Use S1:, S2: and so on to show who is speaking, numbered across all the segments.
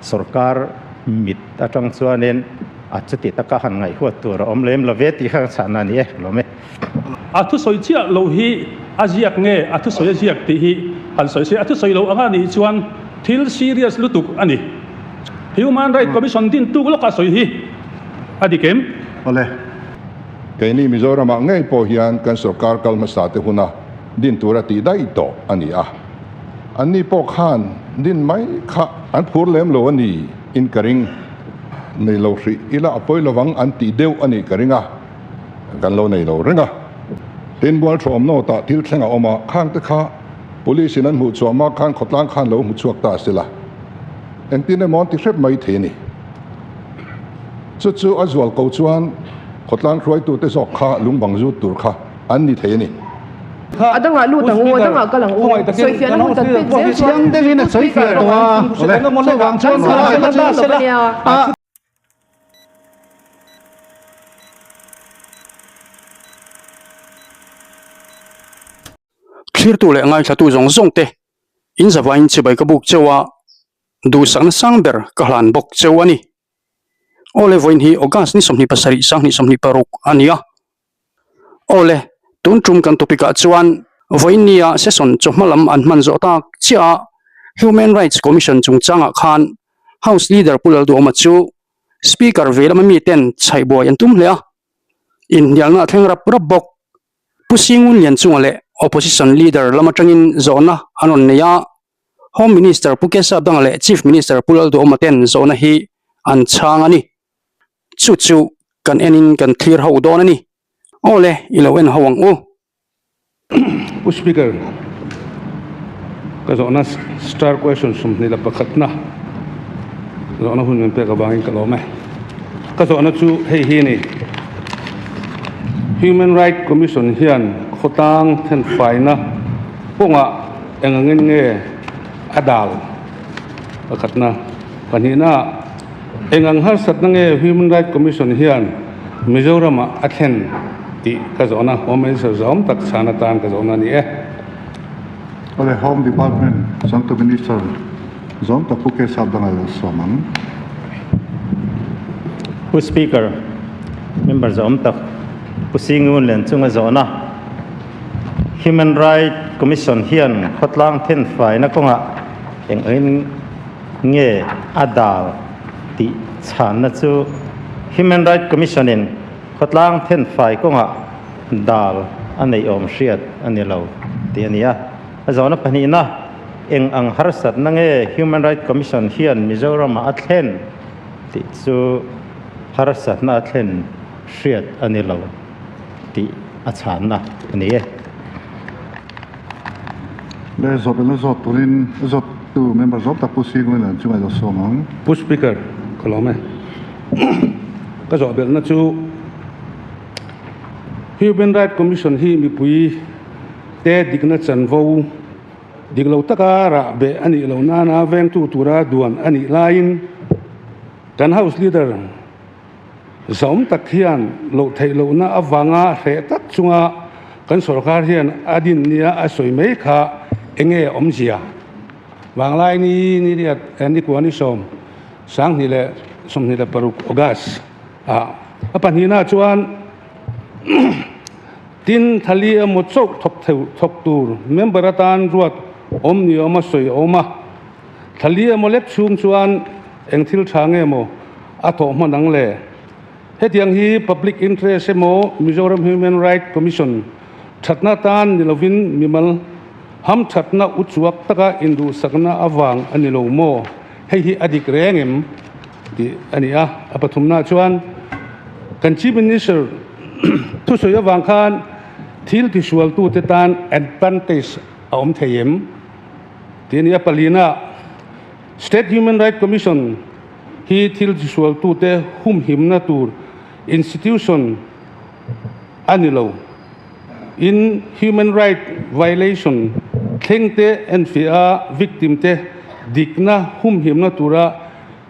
S1: Sorkar mit atang chuanin a chuti taka han ngaihhuat tur a awm lem lo ve tih kha ka chhahna a ni e, lawm e.
S2: A thusawi chiah lo hi a ziak nge a thusawi a ziak tih hi han sawi se, a thusawi lo anga nih chuan thil serious lutuk a ni. Human Right Commission din tuk lawka sawi hi a dik em?
S3: Awle.
S4: Keini Mizoramah ngei pawh hian kan sorkar kal hmasa te huna din tura tih daih tawh a ni a. Anni pawh khan din mai kha an phur lem lo a ni in ka ring. Nei lo hrih ila a pawi lovang an tih deuh a nih ka ring a, kan lo nei lo reng a. Tin, Bualthuam North-ah thil thleng a awm a, khang te kha Police in an hmuh chhuah mak khan khawtlang khan lo hmu chhuak ta se la, engtin emaw an ti hrep mai thei a ni. Chu chu a zual ko chuan khawtlang hruaitute zawk kha lungbang zut tur kha an ni thei a ni.
S5: A dangah lut ang u, a dangah kal ang u, sawifiahna hun kan pek zel chuan
S6: Chiang deuhin a sawifiah tawh a, chuvang chuan kha a.
S7: Thlirtu leh ngaithlatu zawng zawng te in zavain chibai ka buk cheu a, duhsakna sang ber ka hlan bawk cheu a ni. Awle vawiin hi August ni 27 sanghnih 26 a ni a. Awle tun tum kan topic ah chuan vawiin nia session chawhma lam an hman zawh tak chiah a, Human Rights Commission chungchangah khan House Leader Pu Lalduhawma chu Speaker ve lama miten chhaihbuai an tum hle a, inhnialna a thleng rap rap bawk. Pu Singun Lianchunga leh Opposition Leader lam atangin zawhna an rawn nei a, Home Minister Pu Kesap Danga leh Chief Minister Pu Lalduhawma ten zawhna hi an chhang a ni. Chu chu kan enin kan thlir ho dawn a ni. Awle, i lo en ho ang u.
S8: Pu Speaker, ka zawhna star question 21na zawhna hun min pek avangin ka lawm e. Ka zawhna chu hei hi a ni, Human Right Commission hian khawtlang thenfaina kawngah eng angin nge a dal? Pakhatna. Pahnihna, eng ang harsatna nge Human Right Commission hian Mizoramah a thlen tih ka zawhna Home Minister zawm tak chhan atan ka zawhna a ni e.
S3: Awle Home Department Changtu Minister Zawm tak Pu Kesap dang a lo sawm ang.
S1: Pu Speaker, member zawm tak Pu Singun Lian chunga zawhna Human Right Commission hian khawtlang thenfaina kawngah eng angin nge a dal tih chhanna chu Human Right Commission in khawtlang thenfai kawngah dal a neih awm hriat a ni lo tih a ni a. A zawhna pahnihna, eng ang harsatna nge Human Right Commission hian Mizoramah a thlen tih chu harsatna a thlen hriat a ni lo tih a chhanna a ni e.
S3: Le zawt ila zawt turin zawttu member zawm tak Pu Singwin an chungah ilo sawm ang.
S8: Pu Speaker, ka lawm e. Ka zawh belhna chu Human Right Commission hi mipui te dikna chanvo dik lo taka rah beh a nih loh nana vengtu tura duan a nih laiin kan House Leader zawm tak hian loh theih lohna avanga hreh tak chunga kan sorkar hian a din nia a sawi mai kha enge awmzia? Vanglai ni ni riat ni kua ni sawm 2026 August ah a pahnihna chuan Tin, thali emaw chauh thawk theuh thawk tur member atan ruat awm ni awm a sawi a awm a. Thali emaw lek chhung chuan eng thil tha nge maw a thawh hman ang le? Hetiang hi public interest emaw Mizoram Human Right Commission thatna atan ni lovin mimal hamthatna uchuak taka induhsakna avang a ni lo maw? Hei hi a dik reng em? tih a ni a. A pathumna chuan kan Chief Minister thusawi avang khan thil tisualtute tan advantage a awm thei em tih a ni a. Palina State Human Right Commission hi thil tisualtute humhimna tur institution a ni lo. In human right violation thlengte enfiah a victim te dikna humhimna tura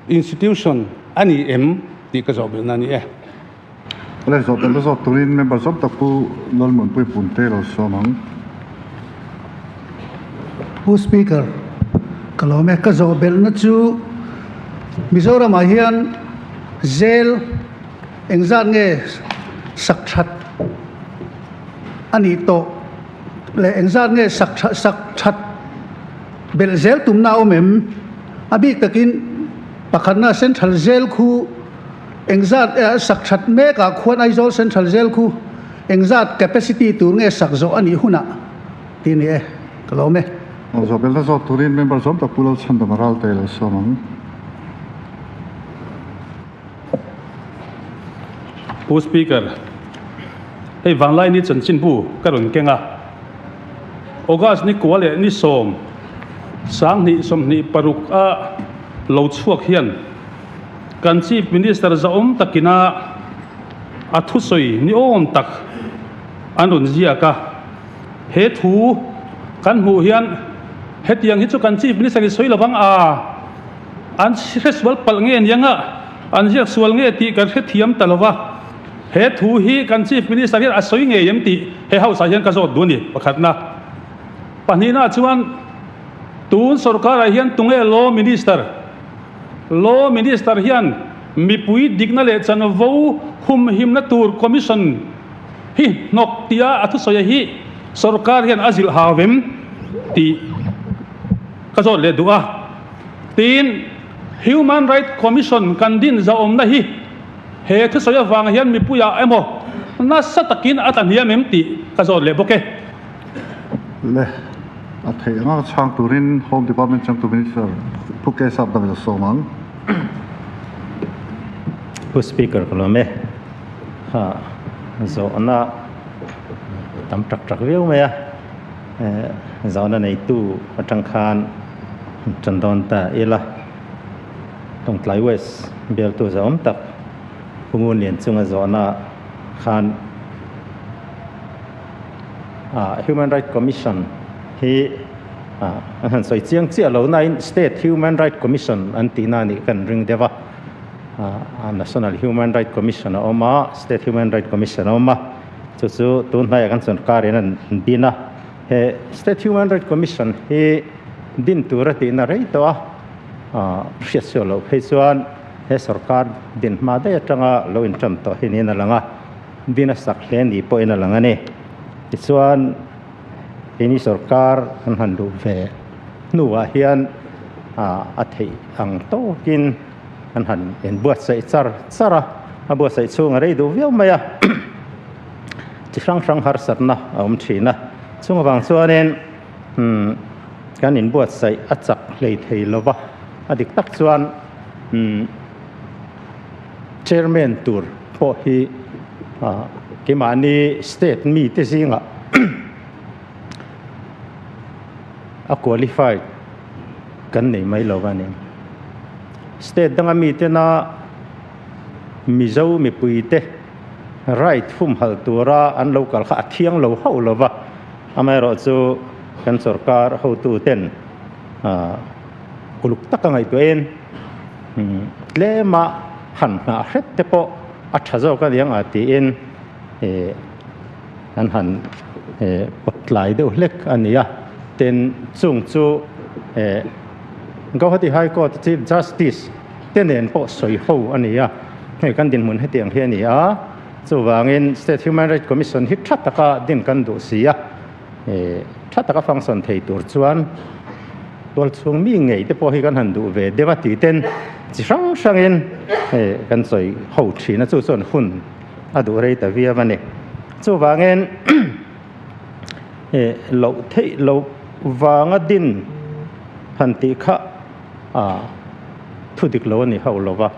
S8: Institution a ni em tih ka zawh belhna a ni e.
S3: Awle, zawh belhna zawt turin member zawm tak Pu Lalmuanpui Punte lo sawm ang.
S6: Pu Speaker, ka lawm e. Ka zawh belhna chu Mizoramah hian zel engzat nge sak that a nih tawh leh engzat nge sak that sak that belh zel tumna a awm em? A bik takin pakhatna Central Jail khu engzat sak that mekah khuan Aizawl Central Jail khu engzat capacity tur nge sak zawh a nih hunah tih a ni e, ka lawm e.
S3: Zawhbelna zawt turin member zawm tak Pu Lalchhandama Ralte lo sawm ang.
S2: Pu Speaker, hei Vanglaini chanchinbu ka rawn keng a, August ni kua leh ni sawm 2026 a lo chhuak hian kan Chief Minister zahawm takina a thusawi ni awm tak an rawn ziak a. He thu kan hmuh hian hetiang hi chu kan Chief Minister in sawi lovang a, an hre sual palh nge aniang a, an ziak sual nge tih kan hrethiam ta lova. He thu hi kan Chief Minister hian a sawi ngei em tih he House ah hian ka zawt duh a ni, pakhatna. Pahnihna chuan tun sorkarah hian tunge Law Minister? Law Minister hian mipui dikna leh chanvo humhimna tur Commission hi hnawk tia a thusawi hi sorkar hian a zilh hau em tih ka zawt leh duh a. Tin, Human Right Commission kan din zahawmna hi he thusawi avang hian mipuiah emaw nasa takin a tla hniam em tih ka zawt leh bawk e.
S3: Le, a theih anga chhang turin Home Department changtu Minister Pu Kesap Dang a sawm ang.
S1: Pu Speaker ka lawm e. Ha, zawhna tam tak tak viau mai a. Zawhna neitu atang khan tan dawn ta ila. Tawngtlai West bialtu zahawm tak Pu Ngunlian chunga zawhna khan Human Right Commission hi an han sawi chiang chiah lo nain State Human Right Commission an tihna a nih kan ring deuh a. National Human Right Commission a awm a, State Human Right Commission a awm a, chu chu tun hnaiah kan sorkarin an din a. He State Human Right Commission hi din tur a tihna rei tawh a, hriat sual loh phei chuan he sorkar din hma daih atanga lo inṭan tawh hi niin a lang a, din a sak hle ni pawhin a lang a ni. Tichuan keini sorkar kan han luh ve hnuah hian a theih ang tawkin, An han en buatsaih char char a, a buatsaih chhung a rei duh viau mai a, chi hrang hrang harsatna a awm thin a, chung avang chuanin umm kan inbuatsaih a chak hlei thei lo va, a dik tak chuan umm chairman tur pawh hi ah keimahni state mite zingah a qualified kan nei mai lo va ni. State danga mitena Mizo mipuite right humhalh tura an lo kal kha a thiang lo hauh lo va, amaherawhchu kan sorkar hotuten uluk taka ngaihtuahin tlema han nghah hret te pawh a tha zawk a niang a tiin an han pawt tlai deuh hlek a ni a, tin chung chu Guwahati High Court Chief Justice te nen pawh sawi ho a ni a, hei kan dinhmun hetiang hi a ni a, chuvangin State Human Rights Commission hi tha taka din kan duh si a, tha taka function thei tur chuan tualchhung mi ngei te pawh hi kan han duh ve deuh a tih ten chi hrang hrangin kan sawi ho thin a, chu chuan hun a duh rei ta viau a ni. Chuvangin loh theih loh vanga din han tih kha thu dik lo a ni hauh lo va.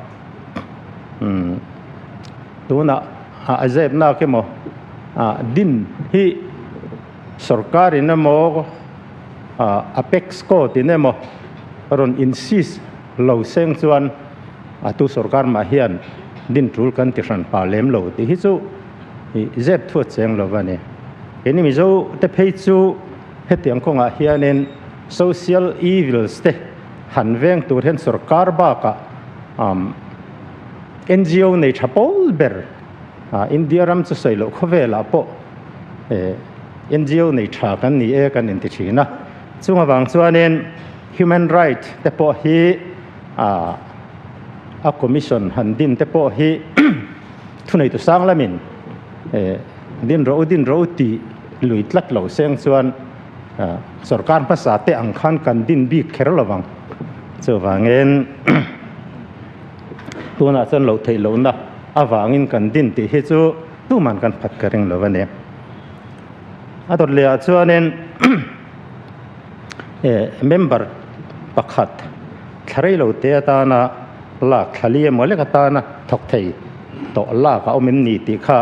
S1: Tunah a zep nak emaw din hi sorkarin emaw apex court in emaw rawn insist lo seng chuan a tu sorkar mah hian din tul kan ti hran pa lem lo tih hi chu zep thu a cheng lo va ni. Keini Mizo te phei chu hetiang kawngah hianin social evils te han veng tur hian sorkar bakah NGO nei tha pawl ber India ram chu sawi loh khawvelah pawh NGO nei tha kan ni e kan inti thin a. Chung avang chuanin human right te pawh hi. A commission han din te pawh hi thuneitu sang lamin din rawh u din rawh u tih lui tlat lo seng chuan sorkar hmasa te ang khan kan din bik kher lo vang. Chuvangin tunah chuan loh theih lohna avangin kan din tih hi chu tuman kan phat ka ring lo a ni. A dawt lehah chuanin member pakhat thla rei lo te atana lak thla li emaw lek atana thawk thei tawh lak a awm em ni tih kha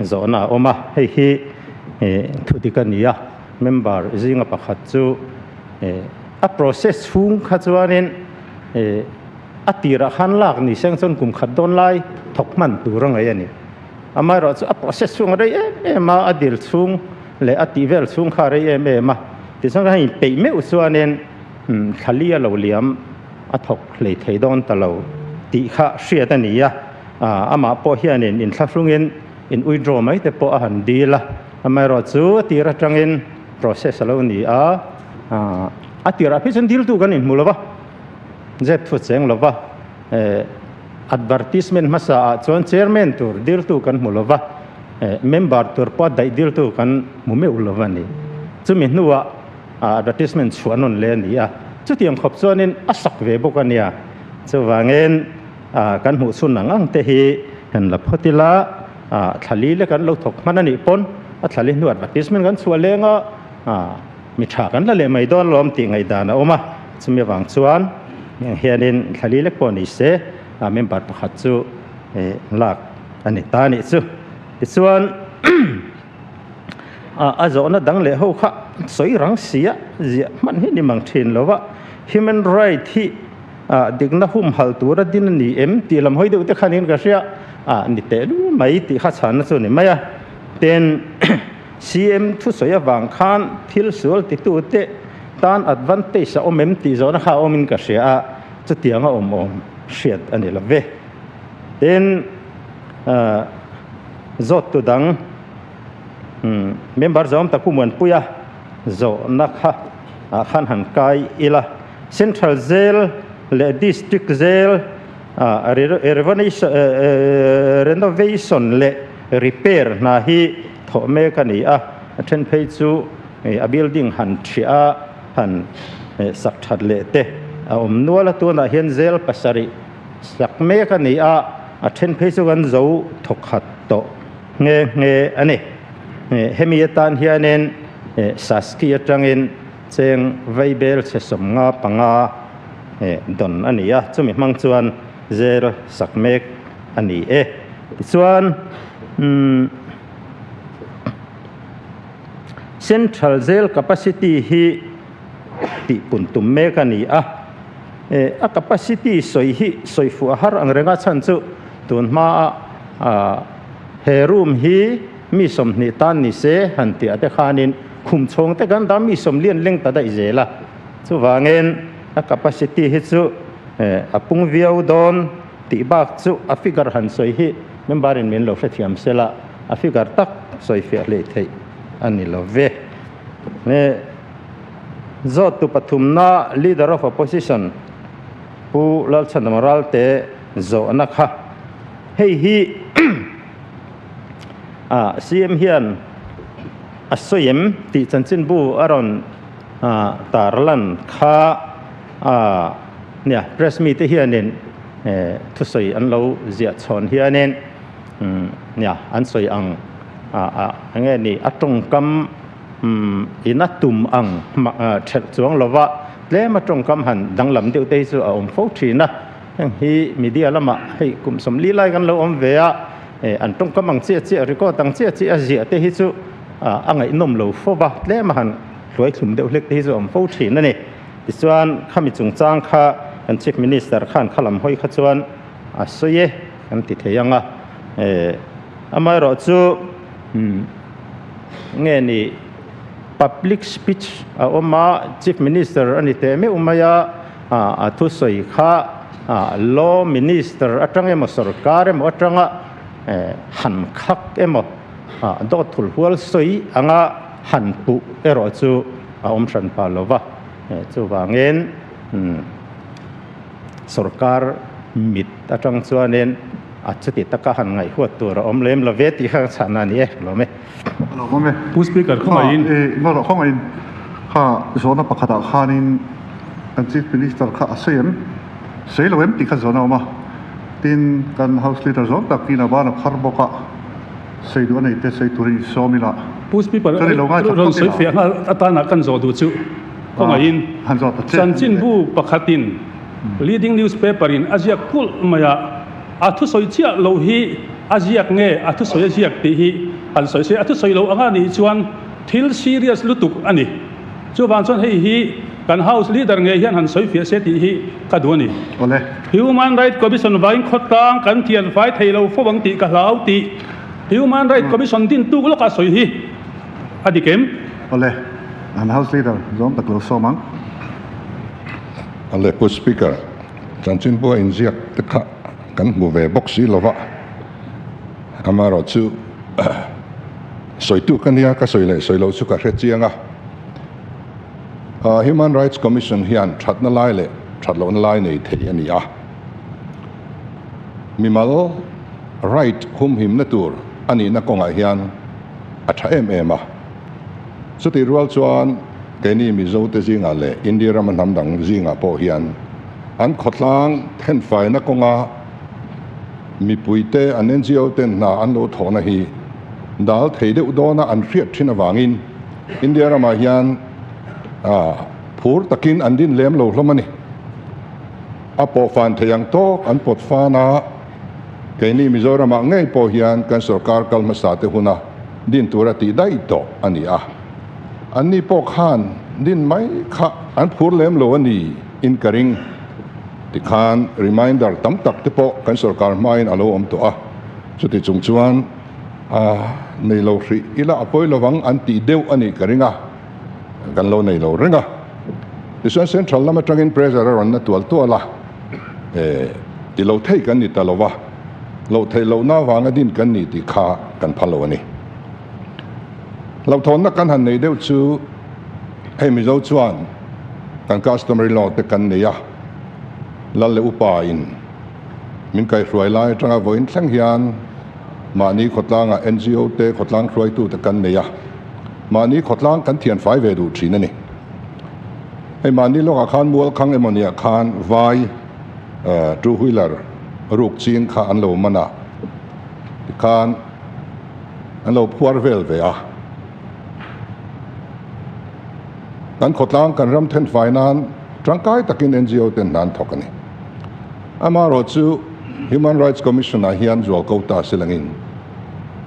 S1: zawhna a awm a, hei hi thu dik a ni a, member zinga pakhat chu a process chhung kha chuanin a tirah khan lak ni seng chuan kum khat dawn lai thawk hman tur a ngaih a ni. Amaherawh chu a process chhung a rei em em a, a dil chhung leh a tih vel chhung kha a rei em em a. Tichuan kha hei peih meuh chuanin thla li a lo liam a thawk hlei thei dawn ta lo tih kha hriat a ni a. Amah pawh hianin inthlahrungin in withdraw mai te pawh a han dil a. Amaherawh chu a tir atangin process a lo ni a, a tirah phei chuan diltu kan inhmu lo va, zep thu cheng lo va. Advertisement hmasa ah chuan chairman tur diltu kan hmu lova, member tur pawh daih diltu kan hmu meuh lo a ni. Chumi hnuah advertisement chhuah nawn leh a ni a, chutiang khawp chuanin a sak ve bawk a nia. Chuvangin kan hmuh chhun ang ang te hi han la phawt ila, thlali lek an lo thawk hman a nih pawn a thlali hnu advertisement kan chhuah leng a, Mi tha kan la leh mai dawn alawm tih ngaihdan a awm a, chumi avang chuan heng hianin thlali lek pawh ni se member pakhat chu lak a ni ta a nih chu. Tichuan a zawhna dang leh ho kha sawi rang sia ziah hman hi ni mang thin lo va, human right hi dikna humhalh tura din a ni em tih lam hawi deuh te khanin ka hria a ni teh lu mai tih kha chhanna chu a ni mai a. Tin. CM thusawi avang khan thil sual titute tan advantage a awm em tih zawhna kha a awmin ka hria a, chutiang a awm awm hriat a ni lo ve. Tin, zawttu dang member zawm tak Pu Muanpuia zawhna kha ah khan han kai ila, Central Jail leh District Jail renovation leh repair hna hi thawh mek a ni a, a then phei chu a building han thiah a, han sak that leh te a awm nual a, tunah hian zel pasarih sak mek a ni a, a then phei chu kan zo thawkhat tawh nghe nghe a ni. Hemi atan hianin Saski atangin cheng vaibel chhe 55 dawn a ni a, chumi hmang chuan zel sak mek a ni e. Tichuan, umm, Central Jail capacity hi tihpun tum mek a ni a. Eh, a capacity sawi hi sawi fuh a har ang renga chhan chu tun hmaa ah he room hi mi 20 tan ni se han tih ah te khanin khum chhawng te kan dah mi 40 leng ta daih zel a. Chuvangin a capacity hi chu eh a pung viau dawn. Tih bak chu a figure han sawi hi member in min lo hrethiam se la, a figure tak sawi fiah hlei theih a ni lo ve. Nge zawttu pathumna Leader of Opposition Pu Lalchhanama Ralte zawhna kha hei hi ah CM hian a sawi em tih chanchinbu a rawn tarlan kha. A nia, press mite hianin thusawi an lo ziah chhawn hianin nia an sawi ang a enge ni a tawngkam in a tum ang thelh chuang lova tlem a tawngkam han danglam deuh te hi chu a awm fo thin a, heng hi media lamah hei kum 40 lai kan lo awm ve a, an tawngkam ang chiah chiah record ang chiah chiah a ziah te hi chu a ngaihnawm lo fo va, tlem a han hluaithlum deuh hlek te hi chu a awm fo thin a ni. Tichuan, khami chungchang kha kan Chief Minister khan kha lam hawi kha chuan a sawi e kan ti thei ang a. Amaherawh chu nge ni public speech a awm a, Chief Minister a ni teh meuh mai a, a thusawi kha Law Minister atang emaw sorkar emaw atanga han khak emaw dawt thulhual sawi anga han puh erawh chu a awm hran pah lo va, chuvangin sorkar mit atang chuanin a chuti taka han ngaihhuat tur a awm lem lo ve tih kha ka chhahna a ni e, lawm e.
S3: A lo awm e.
S2: Pu Speaker khawngaihin.
S3: Kha e, ngaw rawh khawngaihin. Kha zawhna pakhatah khanin kan Chief Minister kha a sawi em? Sawi lo em tih kha zawhna a awm a. Tin, kan House Leader zawng takin a ban a phar bawk a, sawi duh a nei te sawi turin i sawm ila.
S2: Pu Speaker,
S3: Chuan i lo ngaithla
S2: rawn
S3: phawt
S2: sawi
S3: ila.
S2: fiah nghal atana kan zawh duh chu khawngaihin.
S3: Han zawh ta che.
S2: Chanchinbu pakhatin Leading newspaper in a ziak kulh mai a, a thusawi chiah lo hi a ziak nge a thusawi a ziak tih hi han sawi se, a thusawi lo anga nih chuan thil serious lutuk a ni. Chuvang chuan hei hi kan House Leader ngei hian han sawi fiah se tih hi ka duh a ni.
S3: Awle.
S2: Human Right Commission vangin khawtlang kan thian fai thei lo fo ang tih ka hlau tih Human Right Commission din tuk lawkah sawi hi a dik em?
S3: Awle. An House Leader zawng tak lo sawm ang.
S4: A le Pu Speaker, chanchinbua inziak te kha kan hmu ve bawk si lova, amaherawh chu sawitu ka nia, ka sawi leh sawi loh chu ka hre chiang a. Human Rights Commission hian thatna lai leh that lohna lai nei thei a ni a, mimal right humhimna tur a nihna kawngah hian a tha em em a. Chutih rual chuan keini Mizote zingah leh India rama hnam dang zingah pawh hian an khawtlang thenfaina kawnga mipuite an NGO ten hna an lo thawhna hi dal thei deuh dawna an hriat thin avangin India ramah hian phur takin an din lem lo hlawm a ni. A pawhfan thei ang tawk an pawt fan a. Keini Mizoramah ngei pawh hian kan sorkar kal hmasa te huna din tura tih daih tawh a ni a. Anni pawh khan din mai kha an phur lem lo a ni in ka ring. Tikhan reminder tam tak te pawh kan sorkar hmain a lo awm tawh a. Chuti chung chuan a nei lo hrih ila a pawi lovang an tih deuh a nih ka ring a, kan lo nei lo reng a. Tichuan central lam atangin pressure a rawn na tual tual a. Ti lo thei kan ni ta lo va, loh theih lohna avanga din kan ni tih kha kan phal lo a ni. Hlauhthawnna kan han nei deuh chu hei Mizo chuan kan customary law te kan nei a, Lal leh Upa in min kaihhruai lai atanga vawiin thleng hian mahni khawtlangah NGO te khawtlang hruaitu te kan nei a, mahni khawtlang kan thianfai ve duh thin a ni. Hei mahni lawkah khan Mualkhang emaw niah khan vai two wheeler ruk ching kha an lo man a, tikhan an lo phuar vel ve a. Kan khawtlang kan ram thenfai nan tangkai takin NGO ten hna an thawk a ni. Amaherawh chu Human Rights Commission ah hian zual ko ta se langin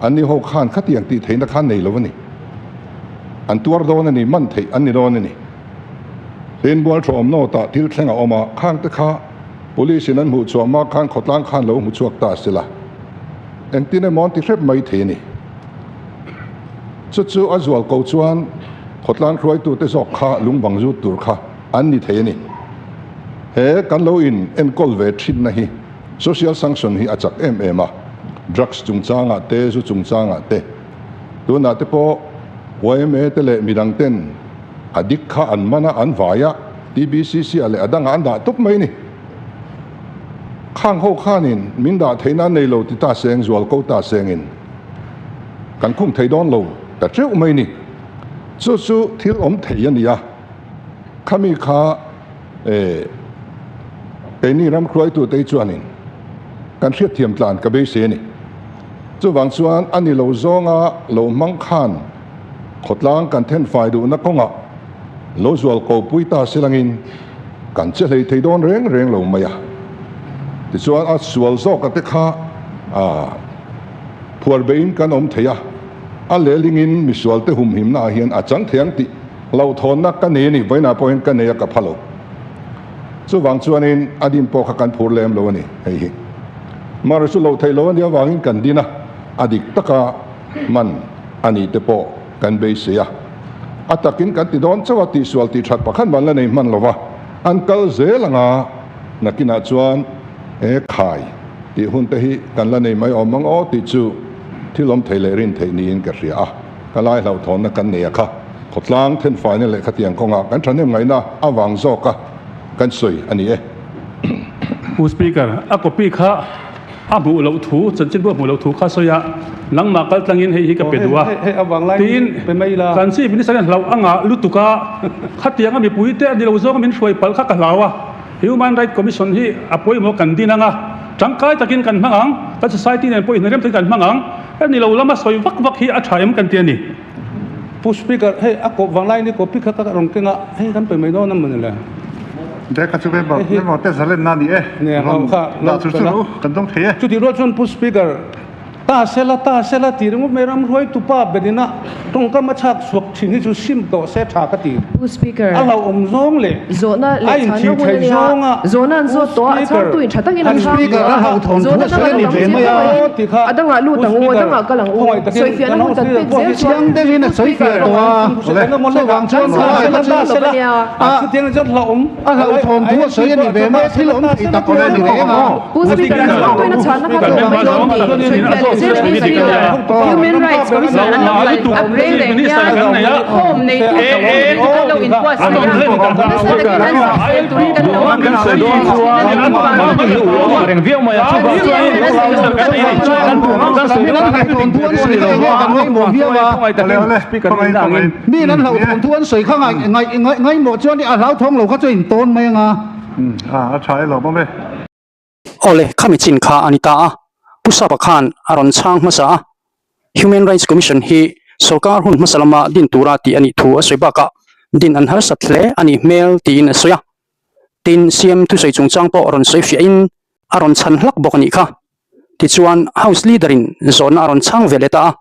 S4: anni ho khan khatiang tih theihna khan nei lo a ni. An tuar dawn a ni, man theih an ni dawn a ni. Tin, Bualthaw nawtah thil thleng a awm a, khang te kha Police in an hmuh chhuah hma khan khawtlang khan lo hmu chhuak ta se la, engtin emaw an ti hrep mai thei a ni. Chu chu a zual ko chuan khawtlang hruaitute zawk kha lungbang zut tur kha an ni thei a ni. He kan lo in enkawl ve thinna hi social sanction hi a chak em em a, drugs chungchangah te, zu chungchangah te, Tunah te pawh yma te leh midang ten a dik kha an man a, an vai a, TBCC ah leh a dangah an dah tawp mai a ni. Khang ho khanin min dah theihna an nei lo ti ta seng, zual ko ta sengin kan khung thei dawn lo ta teuh mai a ni. Chu chu thil awm thei a ni a, khami kha eh keini ram hruaitute hi chuanin kan hriatthiam tlan ka beisei a ni. Chuvang chuan a ni lo zawnga lo hmang khan khawtlang kan thenfai duhna kawngah lo zual ko pui ta silangin kan che hlei thei dawn reng reng lo mai a. Tichuan a sual zawka te kha phuar beihin kan awm thei a, a lehlingin misualte humhimna ah hian a chang thei ang tih hlauhthawnna ka nei a ni, vawiinah pawh hian ka nei a ka pha lo. Chuvang chuanin a din pawh kha kan phur lem lo a ni hei hi. Mara chu loh theih loh a nih avangin kan din a, a dik taka hman a nih te pawh kan beisei a. A takin kan ti dawn chauh a, tihsual tih that pakhat man la nei hman lo va, an kal zel anga nakinah chuan he khai tih hun te hi kan la nei mai awm ang aw tih chu thil awm thei leh rin theih niin ka hria a, ka lai hlauhthawnna kan nei a kha khawtlang thenfaina leh khatiang kawngah kan thahnem ngaihna avang zawka kan sawi a ni e.
S2: Pu Speaker, a copy kha a hmuh loh thu, chanchinbu a hmuh loh thu kha sawi a, nangmah kal tlangin hei hi ka pe duh a, tiin kan Chief Minister hian hlauh a ngah lutuk a, khatianga mipuite a ni lo zawnga min hruai palh kha ka hlau a, Human Right Commission hi a pawimawh kan din ang a, tangkai takin kan hmang ang, kan society nen pawh inrem takin kan hmang ang, a ni lo lama sawi vak vak hi a tha em kan ti a ni.
S8: Pu Speaker, hei a kawp vanglai ni copy kha ka rawn keng a, hei kan pe mai dawn a mawni le.
S3: Dek a chu member, member te zalenna a ni e, rawn dah chur chur u, kan dawng thei e.
S8: Chutih rual chuan Pu Speaker, Ta sela, ta sela tih ringawt mai ram hruaitu pa berin a tawngkam a chhak chhuak thin hi chu sim tawh se tha ka ti.
S5: Pu Speaker,
S8: A hlauhawm zawng leh
S5: zawhna
S8: a
S5: leh chhanna
S8: inthih
S5: hun a
S8: theih
S5: nia,
S8: zawnga
S5: zawhna an
S8: Pu
S5: zawt tawh a, a
S8: Speaker,
S5: chhangtu in tha takin a
S8: Pu
S5: chhang
S8: Speaker,
S5: tawh
S6: a
S5: a,
S6: hlauhthawn thu
S5: zawhna
S6: a sawi
S5: dangah
S6: a ni
S5: lo
S6: ve
S5: tam
S6: mai
S5: zir
S6: a.
S5: tawhin
S8: ti kha
S5: a dangah lut
S8: Pu
S5: ang u, a
S8: Speaker,
S5: dangah kal ang u,
S8: khawngaih takin
S5: sawifiahna
S8: kan
S5: hun
S8: House
S5: kan
S8: Leader
S5: pek
S8: pawh
S5: zel
S8: hi
S5: chuan
S6: Chiang deuhin a
S5: Pu
S6: sawi
S5: Speaker,
S6: fiah tawh a, chuvang
S5: kan
S6: chuan
S5: sawi
S6: khawngaih
S5: fiah
S6: takin
S5: dawn lo a nia.
S6: a
S8: Chutiang chuan hlauhawm
S6: a hlauhthawn thu a sawi a ni ve mai a, thil awm thei tak pawh a ni reng a.
S5: Pu Speaker, a chhangtuin a chhanna kha tawp mai dawn ni. Sawifiah leh zel Pu Speaker, Human Rights Commission an lo kal up reng reng hian home neitu te chu kan lo inbuatsaih a, nasa takin an sawisel turin kan lo ang a,
S6: Miin an hlauhthawn thu an sawi kha ngaimawh chuan a hlauthawng lo kha chu a intawn mai ang a.
S3: A tha e lawm awm e.
S7: Awle, khami chin kha a ni ta a, Pu Sapa khan a rawn chhang hmasa a, Human Rights Commission hi sorkar hun hmasa lama din tura tih a nih thu a sawi bakah din an harsat hle a nih hmel tiin a sawi a. Tin, CM thusawi chungchang pawh rawn sawi fiahin a rawn chhan hlak bawk a nih kha. Tichuan, House Leader-in zawhna a rawn chhang ve leh ta a,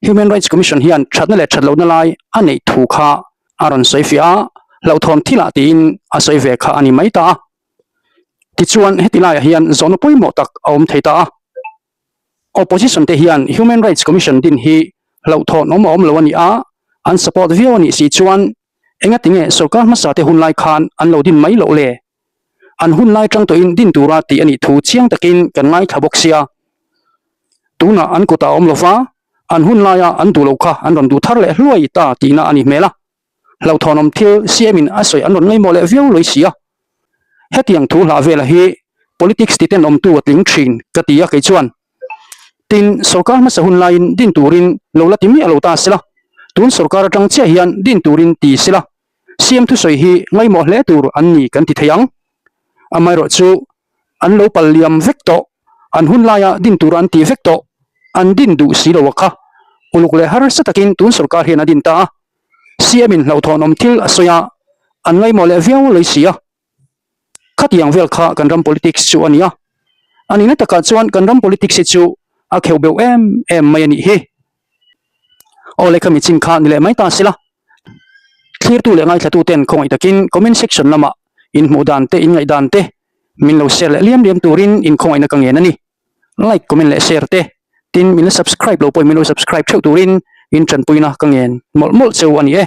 S7: Human Rights Commission hian thatna leh that lohna lai a neih thu kha a rawn sawi fiah a, hlauhthawn thilah tiin a sawi ve kha a ni mai ta a. Tichuan, heti laiah hian zawhna pawimawh tak a awm thei ta a. Opposition te hian Human Rights Commission din hi hlauhthawn awm a awm lo a ni a, an support viau a nih si chuan engatinge sorkar hmasa te hun lai khan an lo din mai loh le? An hun lai tang tawhin din tura tih a nih thu chiang takin kan ngaithla bawk sia. Tunah an kutah a awm lo va, an hun laia an duh loh kha an rawn duh thar leh hluai ta tihna a ni hmel a. Hlauhthawnawm thil CM in a sawi an rawn ngaimawh leh viau lawih si a. Hetiang thu hlah vela hi politics ti tenawmtu a tling thin ka ti a kei chuan. Tin, sorkar hmasa hun laiin din turin lo la ti miah lo ta sela, tun sorkar atang chiah hian din turin ti sela, CM thusawi hi ngaimawh hle tur an ni kan ti thei ang. Amaherawh chu an lo pal liam vek tawh, an hun laia din tur an ti vek tawh, an din duh si lo a kha. Uluk leh harsa takin tun sorkar hian a din ta a, CM in hlauhthawnawm thil a sawi a, an ngaimawh leh viau lei si a. Khatiang vel kha kan ram politics chu a ni a, a nihna takah chuan kan ram politics hi chu a kheuh beuh em em mai a nih hi. Aw lehkha mi chin kha ni leh mai ta sila. Thlirtu leh ngaithlatu ten khawngaih takin comment section lamah in hmuh dan te in ngaih dan te min lo share leh liam liam turin in khawngaihna ka ngen a ni. Like, comment leh share te tin min la subscribe lo pawhin min lo subscribe theuh turin in tanpuina ka ngen mawlh mawlh cheu a ni e.